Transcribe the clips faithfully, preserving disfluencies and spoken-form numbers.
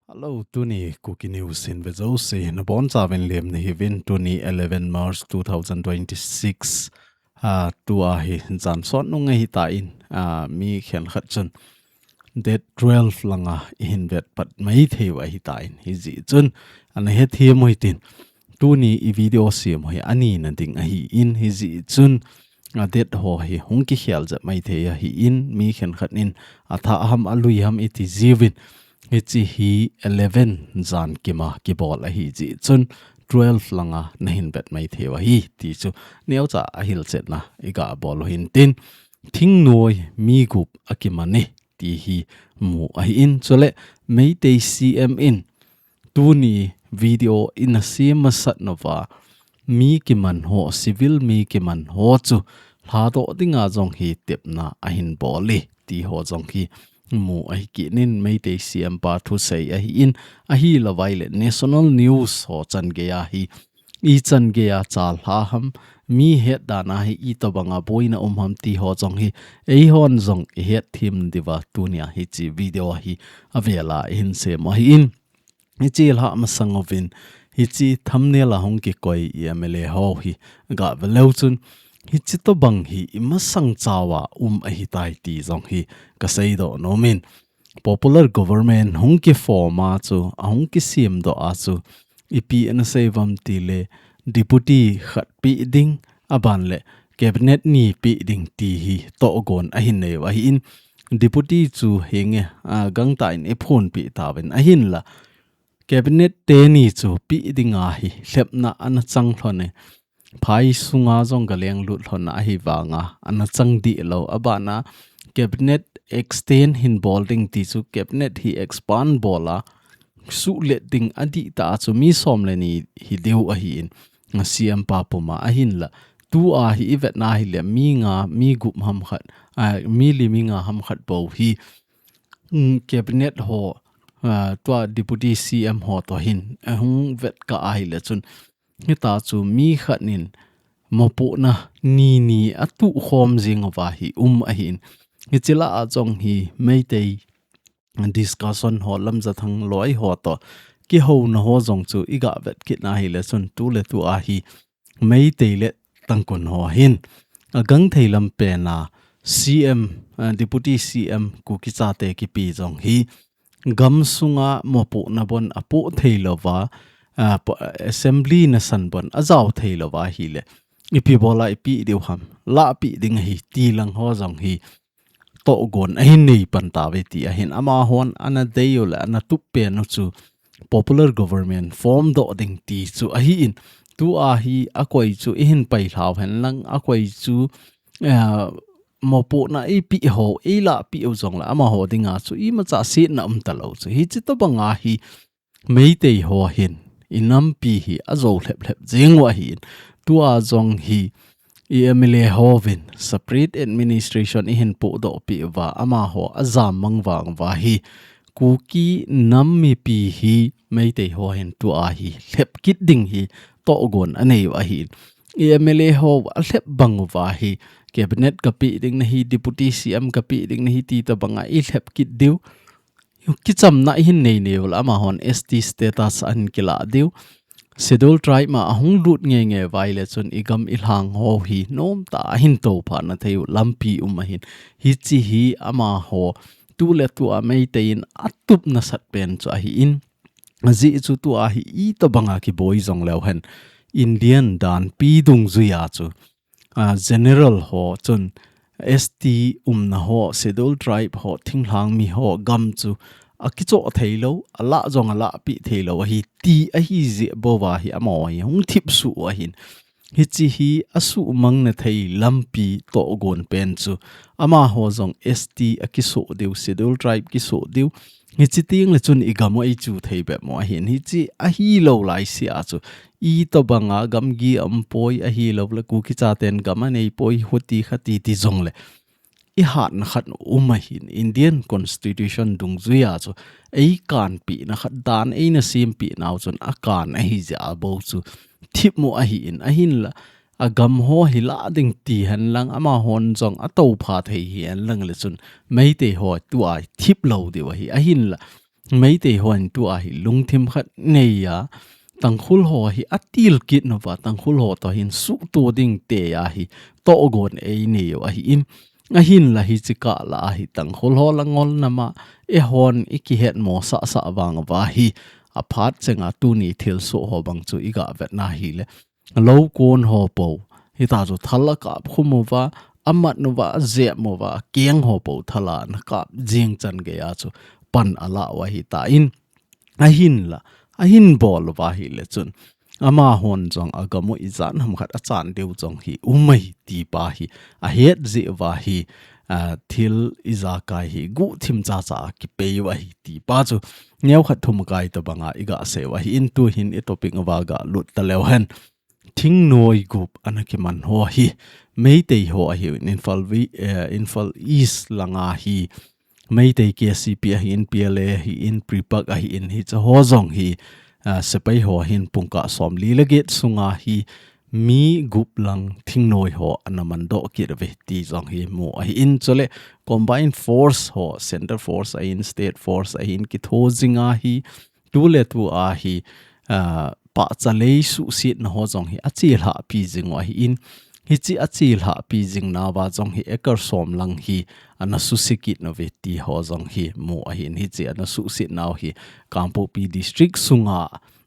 Hello, tuni Kuki News in ve jouse nabonchauvin lem nahiuvin. Tuni eleven March two thousand twenty-six, ah, tua hi jan sot nung ahitan, ah, mi khenkhat chun date twelve langa ihin vetpat maithei u ahitan, hijeh chun ana hethem u hitin, tuni i video sem u hi anina ding ahin, hijeh chun a date ho hi hung kikhel jep maithei ahin, mi khenkhat in athah ham alui ham iti jiuvin, hiche hi eleven jan kima kibol ahijeh chun twelve langa nahin vet maithei u ahi ti chu neocha ahilchetna iga bol u hintin, thingnoi mi gup akiman e ti hi mu ahin, chule Meitei C M in tuni video ina sem masat nauva mi kiman ho, civil mi kiman ho chu lhadoh dinga jong hi tepna ahin bol e ti ho jong hi mu ahi kit in, Meitei C M pa thusei ahin, ahilouva ahile national news ho changeiya hi, ichangeiya chalha ham, mi het dana hi itobanga boina um ham ti ho jong hi eihon jong ihet them diuva tunia hiche video hi avela ihin sem u ahin. Hiche lhah masang uvin, hiche thumbnail a hung kikoi i M L A ho hi ga ve leu chun, hiche tobang hi imasang chauva um ahitai ti jong hi kaseidoh nomin. Popular government hung kiform a chu, ahung kisemdoh a chu, ipi ana sei uvam tile, deputy khat pe ding, aban le cabinet ni pe ding ti hi tohgon ahin nei u ahin, deputy chu hinge, a, gangtah in iphonpeh tauvin, ahinla cabinet teni chu pe dinga hi lhepna ana chang lhon e. Phai sunga jong galeng lut lhon ahivanga ana chang dihlou, abana cabinet extend hin bol ding ti chu cabinet hi expand bol a suhlet ding adih tah a chu mi som le ni hi diu ahin, a C M pa puma, ahinla tua hi ivetna hile mi nga, mi gup ham khat, a, mi li mi nga ham khat bou hi, mm, cabinet ho, a, tua deputy C M ho toh hin ahung vetkah ahile chun, hitia chu mi khat in mopohna ni ni atuh khom jing uva hi um ahin, hiche lah a jong hi Meitei discussion ho, Lamjathang loi ho toh kihouna ho jong chu iga vet kitna hile chun, tu le tu a hi Meitei le Tangkhul ho hin agangthei lam pena C M, eh, Deputy C M Kuki chate kipe jong hi gam sunga mopohna bon apoh theilouva, ah, po-, assembly nasan bon ajao theilouva ahile, ipi bola ipe diu ham, lahpeh ding ahi ti lang ho jong hi tohgon ahin nei pan tauve ti ahin, amahon ana dei u le ana tup pen u chu popular government form doh ding ti chu ahin, tua hi akoi chu ihin pailhau hen lang, akoi chu, eh, mopohna eipeh ho, eilahpeh u jongle amaho dinga chu imacha setna um talou chu. Hiche tobanga hi Meitei ho hin inampi hi ajou lhep lhep jing u ahin, tua jong hi i M L A hovin separate administration ihin pohdoh peh uva, amaho ajam mang vang uva hi Kuki nam mipi hi Meitei ho hin tua hi lhep kit ding hi tohgon anei u ahin, i M L A ho alhep bang uva hi cabinet kapeh ding nahi, deputy C M kapeh ding nahi ti tobanga ilhep kit diu, kichamna ihin nei nei u le amahon S T status ahin kilah diu. Schedule tribe ma ahung lut ngei ngei uva ahile chun igam ilhang ho hi nomtah a ahin toupha na thei u lampi um ahin. Hiche hi amaho tu le tu a Meitei in atup nasat pen chu ahin. Ajeh chu tua hi itobanga kiboi jongleu hen, Indian danpi dungjuia chu, a, general ho chun S T umna ho, schedule tribe ho, thinglhang mi ho gam chu akichoh theilou, alah jong alahpeh theilou ahi ti ahi jeh bouva hi amaho hi hung thipsuh u ahin. Hiche hi asuhmang na thei lampi tohgon pen chu amaho jong S T akisoh diu, schedule tribe kisoh diu. Hiche tengle chun igam u eichu thei bep mo ahin. Hiche ahilou laisea chu itobanga gamgi aumpoi, ahilou le Kuki chaten gam aneipoi, hoti khati ti jongle ihatna khat um ahin, Indian Constitution dungjuia chu eikanpehna khat dan eina sempeh nau chun akan ahi jeh a bou chu thip u ahin, ahinla agam ho hi la ding ti hen lang, amahon jong ato pha thei hi hen lang le chun, Meitei ho tua thip lo diu ahi, ahinla. Meitei hon tua hi lungthim khat nei a, Tangkhul ho hi atil kit nova, Tangkhul ho to hin suhto ding te a hi togon ei nei u ahi in, ahinla hiche kah la a hi Tangkhul ho la ngol nama, eihon i kihet mo sasa vang va hi, aphat chenga tuni thilsoh ho bang chu i ga vet na hi le, lo kon ho po, hita chu thal a kap khum uva, amat uva, ajep uva, keng ho po thal a na kap jing chan gei a chu pan ala u ahi ta in, ahinla, ahin bol uva hi le chun, amahon jong agam u ijat ham khat achan diu jong hi um ahi ti pa hi, ahet jeh uva hi, a, thil ijakai hi guhthim chacha a kipei u ahi ti pa chu, neo khat thum kai to banga i ga sei u ahi in tu hin i topic uva ga lut ta leu hen. Thingnoi gup ana kiman ho hi, Meitei ho ahi in Imphal vi, eh, Imphal East langa hi, Meitei K C P ahi in, P L A ahi in, PREPAK ahi in, hiche ho jong hi, ah, sepai ho hin pungkah som li le get sunga hi, mi gup lang thingnoi ho ana man doh kit uve ti jong hi mu ahi in, chule combined force ho, center force ahi in, state force ahi in, kitho jing a hi, tu le tu a hi, ah, pahcha lei suhsetna ho jong hi achelhah pi jing u ahi in, hiche achelhah pi jing nauva jong hi acre som lang hi ana suse kit nauve ti ho jong hi mu ahi in, hiche ana suhset nau hi Kangpokpi district sunga,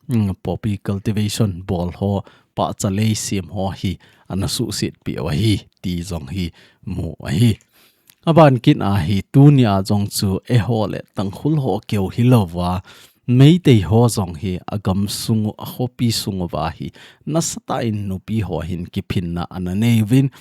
mm, poppy cultivation bol ho, pahcha lei sem ho hi ana suhset pi u ahi ti jong hi mu ahi. Aban kit a hi tuni a jong chu eiho le Tangkhul ho keu hilouva, Meitei ho jong hi agam sung u, akhopi sung uva hi nasatah in nupi ho hin kiphinna ana nei uvin,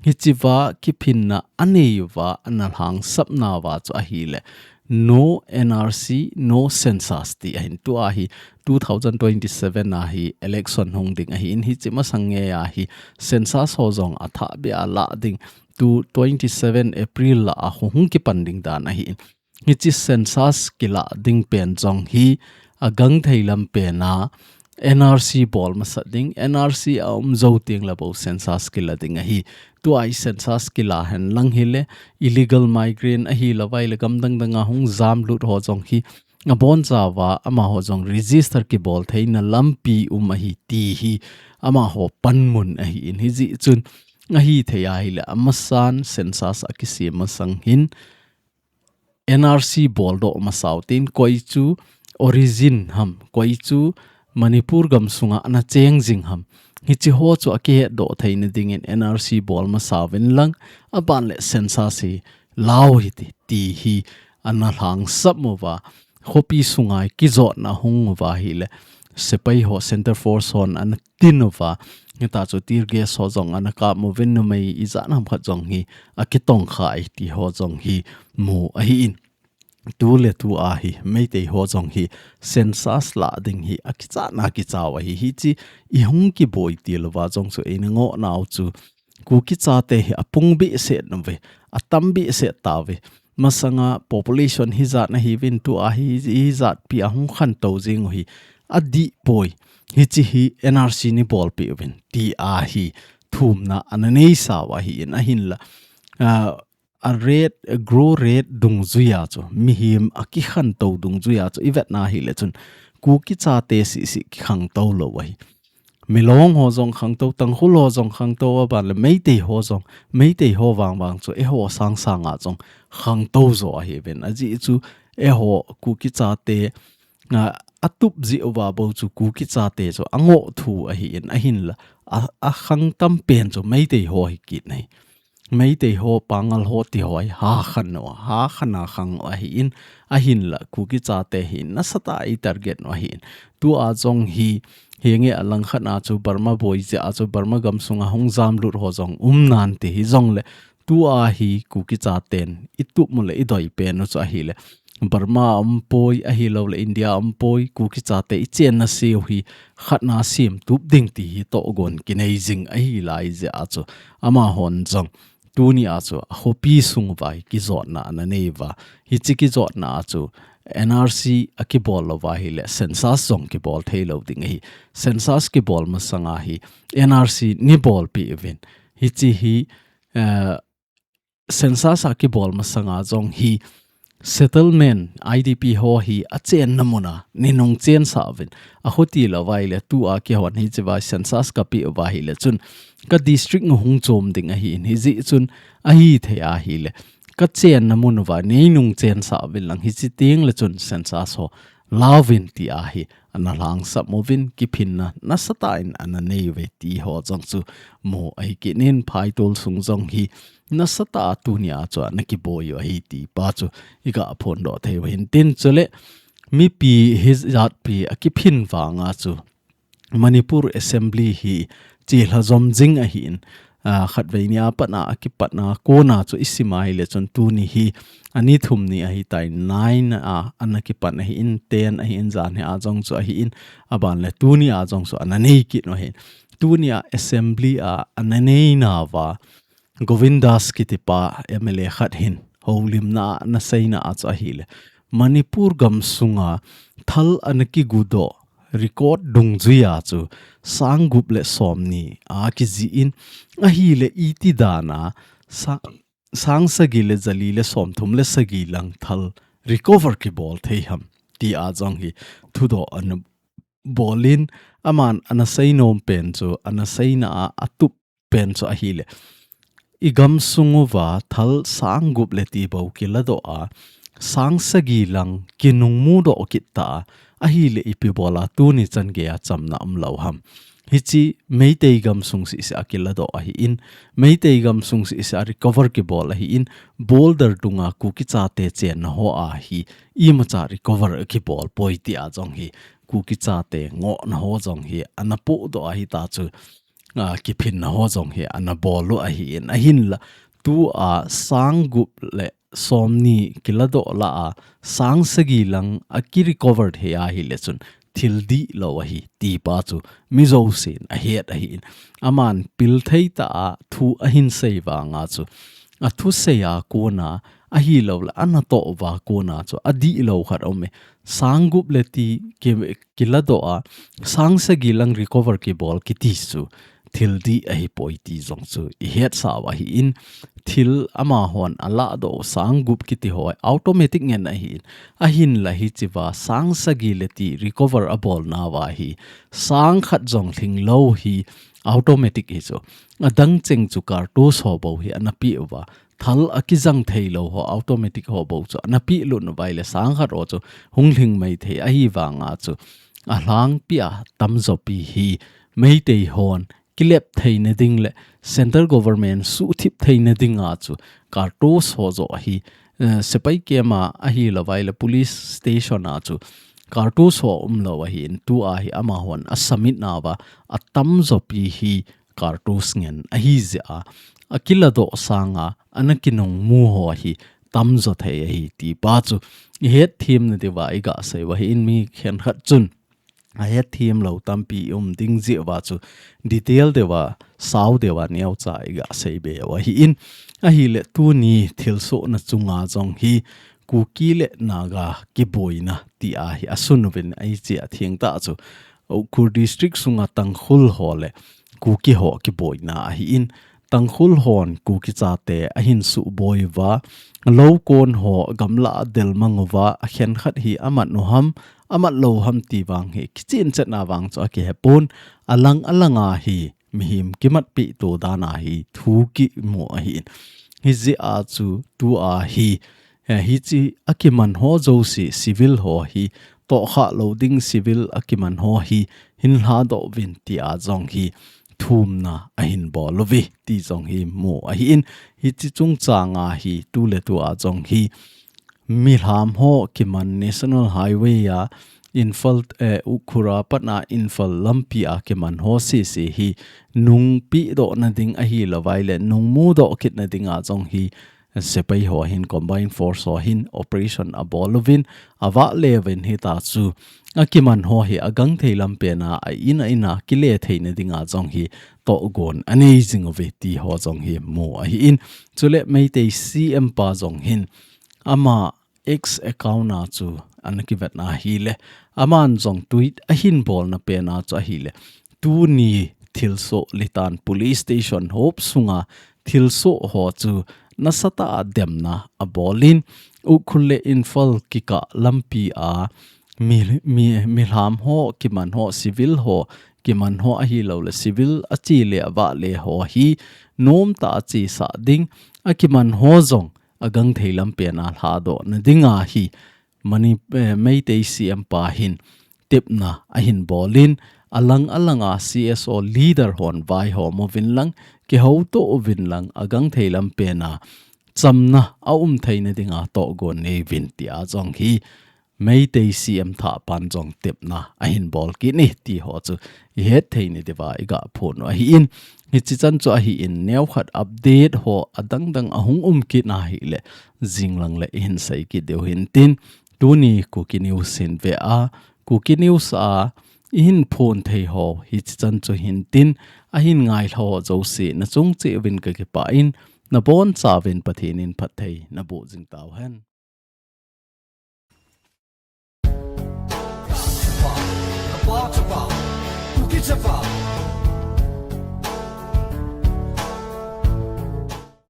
hichea kiphinna anei uva ana lhangsap nauva chu ahi le, no N R C, no census ti ahin tua hi two thousand twenty-seven a hi election hung ding ahi in hiche masang ngei a hi census ho jong athah beh a la ding tu twenty-seven April la a hung, hung kipan ding dan ahi in. Hiche census kila ding pen jong hi agangthei lam pen a N R C bol masat ding, N R C a um jou teng le bou census kila ding ahi. Tua hi census kila hen lang hi le illegal migrant ahi lou vai le gam dang dang a hung jam lut ho jong hi abon chauva amaho jong register kibol theina lampi um ahi ti hi amaho panmun ahi in hijeh chun ahi thei a hi le amasan census a kisem masang hin N R C bol doh masa u tin koi chu origin ham, koi chu Manipur gam sunga ana cheng jing ham. Hiche ho chu akihet doh theina dingin N R C bol masa uvin lang aban le census hi la u hite ti hi ana lhangsap uva. Khopi sunga kijotna hung uva hi le sepai ho center force hon ana tin uva. Hita chu tear gas ho jong ana kap uvin numei ijat ham khat jong hi akitong kha e ti ho jong hi mu ahi in. Tu le tu a hi Meitei ho jong hi census la ding hi akichat na kicha u ahi hiche i hung kiboi til uva jong chu eina ngoh nau chu Kuki chate hi apung behseh nauve, atam behseh tauve. Masanga population hijat na hiuvin tua hi, hijat pi a hung khantou jing u hi adih poi. Hiche hi N R C nei bolpeh uvin tia hi thumna ana neisa u ahi in ahinla. Ah, a rate, a grow rate dungjuia chu, mihem akikhantou dungjuia chu, ivetna hile chun, Kuki chate sisi kikhangtou lou u ahi. Milong ho jong khangtou, Tangkhul ho jong khangtou, aban le Meitei ho jong, Meitei ho vangvang chu eiho sangsanga jong khangtou jo ahiuvin. Ajeh chu eiho Kuki chate, a, atup jeh uva bou chu Kuki chate chu angoh thu ahi in ahinla, a, akhang tampen chu Meitei ho hi kit nahi. Meitei ho, Pangal ho ti ho hi hakhan u, hakhan a khang u ahi in, ahinla Kuki chate hi nasatah a i target u ahi in. Tua jong hi, hinge alangkhat a chu Burma boi jeh a chu Burma gamsunga hung jamlut ho jong um nante hijongle, tua hi Kuki chaten i tup u le i doi pen u chu ahile, Burma a um poi, ahilouleh India a um poi, Kuki chate i chenna seu hi khatna semtup ding ti hi tohgon kinei jing ahi lai jeh a chu amahon jong tuni a chu akhopi sung uva hi kijotna ana nei uva. Hiche kijotna a chu N R C akibol lou va ahile, census jong kibol thei lou ding ahi. Census kibol masanga hi N R C nei bolpeh uvin. Hiche hi, eh, census akibol masanga jong hi settlement, I D P ho hi achenna muna nei nung chensah uvin. Achuti lou va ahile tua kihon hiche va census kapeh uva ahile chun ka district u hung chom ding ahin, hijeh chun ahithei ahile kachenna mun uva nei nung chensah uvin lang, hiche tengle chun census ho lauvin ti ahi. Ana lhangsap uvin, kiphinna nasatah in ana nei uve ti ho jong chu mu ahi kit in, phaitol sung jong hi nasatah a tunia chu ana kiboi u ahi ti pa chu iga phondoh thei u ahin tin, chule mipi hijatpi akiphin vanga chu Manipur Assembly hi chelha jom jing ahin, ah, khatvei nia pat a, akipatna kona chu isim ahile chun tuni hi ani thum ni ahitai, nine a ana kipan ahin, ten ahin, janhi a jong chu ahin, aban le tuni a jong chu ana nei kit u ahin. Tunia Assembly a ana neina uva Govindas kiti pa M L A khat hin houlimna a ana seina a chu ahile, Manipur gamsunga thal ana kigudoh record dungjuia chu sang gup le som ni a kijih in, ahile iti dana sa-, sang sagi le jali le som thum le sagi lang thal recover kibol thei ham ti a jong hi thudoh ana bol in, aman ana seinom pen chu, ana seina a atup pen chu ahile, i gamsung uva thal sang gup le ti bou kiladoh a, sang sagi lang kinung mudoh kit ta a, ahile ipi bola tuni chan geiya chamna umlou ham. Hiche Meitei gamsung sisi a kiladoh ahin, Meitei gamsung sisi a recover kibol ahin, border dunga Kuki chate chenna ho a hi imacha recover kibol poi ti a jong hi Kuki chate ngohna ho jong hi ana pohdoh ahi ta chu, a, kiphinna ho jong hi ana bol u ahin, ahinla tua sang gup le som ni kiladoh lah a sang sagi lang akirecover thei ahile chun thil dihlou ahi ti pa chu mi jousen ahet ahin, aman pil thei tah a thu ahin sei vanga chu athusei a kona ahilou le anatoh uva kona chu adihlou khat aume. Sang gup le ti ki, kiladoh a, sang sagi lang recover kibol kiti chu thil dih ahipoi ti jong chu ihetsau ahin, thil amahon aladoh u sang gup kiti ho automatic ngen ahin, ahinla hichea sang sagi le ti recover abolnauva hi sang khat jong lhinglou hi automatic hi chu. Adang cheng chu cartouche ho bou hi ana peh uva, thal akijang theilou ho automatic ho bou chu ana pehlut uva ahile sang khat ho chu hung lhing maithei ahivanga chu alhangpia tamjopi hi Meitei hon kilep theina ding le central government suhthip theina dinga chu cartouche ho joh hi, eh, sepai camp a ahilou va ahile police station a chu cartouche ho umlou ahin, tua hi amahon asubmit nauva atamjopi hi cartouche ngen ahijeh a, akiladoh sanga ana kinungmu ho hi tamjo thei ahi ti pa chu ihetthem nadiuva igasei u ahin, mi khenkhat chun ahetthem lou tampi um ding jeh uva chu detail deuva, sao deuva neocha igasei be u ahin, ahile tuni thilsohna chunga jong hi Kuki le Naga kiboina tia hi asun uvin, ahichea thengtah chu Ukhrul district sunga Tangkhul ho le Kuki ho kiboina ahin, Tangkhul hon Kuki chate ahin suboi uva, loukon ho gamlah a delmang uva, akhenkhat hi amat u ham, amat lou ham ti vang hi kichen chetna vang chu akihepon, alang alanga hi mihem kimatpeh to dana hi thu kimu ahin. Hijeh a chu tua hi, eh, hiche akiman ho jouse civil ho hi tohkhah lou ding, civil akiman ho hi hin lhadoh uvin tia jong hi thumna ahin bol uve ti jong hi mu ahin. Hiche chungchanga hi tuletua jong hi milham ho kiman National Highway a Imphal, eh, Ukhrul a pat a Imphal lampi a kiman ho sese hi nung pehdoh nading ahilou va ahile nung mudoh kit nadinga jong hi sepai ho hin, combined force ho hin operation abol uvin, avah le uvin hita chu akiman ho hi agangthei lampen a, a in a in a kile theina dinga jong hi tohgon anei jing uve ti ho jong hi mu ahin. Chule Meitei C M pa jong hin ama X account a chu ana kivetna ahile, aman jong tweet ahin bolna pena chu ahile, tuni thilsoh Litan police station hop sunga thilsoh ho chu nasatah a demna abolin, Ukhrul le Imphal kikah lampi a mi, mi, milham ho, kiman ho, civil ho, kiman ho ahilou le civil achi le avah le ho hi nomtah a chesah ding, akiman ho jong agangthei lampen a lhadoh nadinga hi Mani, eh, Meitei C M pa hin tepna ahin bolin, alang alanga C S O leader hon vaihom uvin lang, kihouto uvin lang, agangthei lampen a chamna aum theina dinga tohgon nei uvin tia jong hi Meitei C M thahpan jong tepna ahin bol kit e ti ho chu ihet thei nadiuva iga phon u ahin. Hichi chan chu ahin, neokhat update ho adangdang ahung um kit na hile jinglang le ihin sei kit diu hintin, tuni Kuki News hin ve a, Kuki News a ihin phon thei ho hichi chan chu hintin, ahin ngai ho jouse nachung cheh uvin kakipah in, nabonchauvin Pathen in phatthei naboh jing tauhen.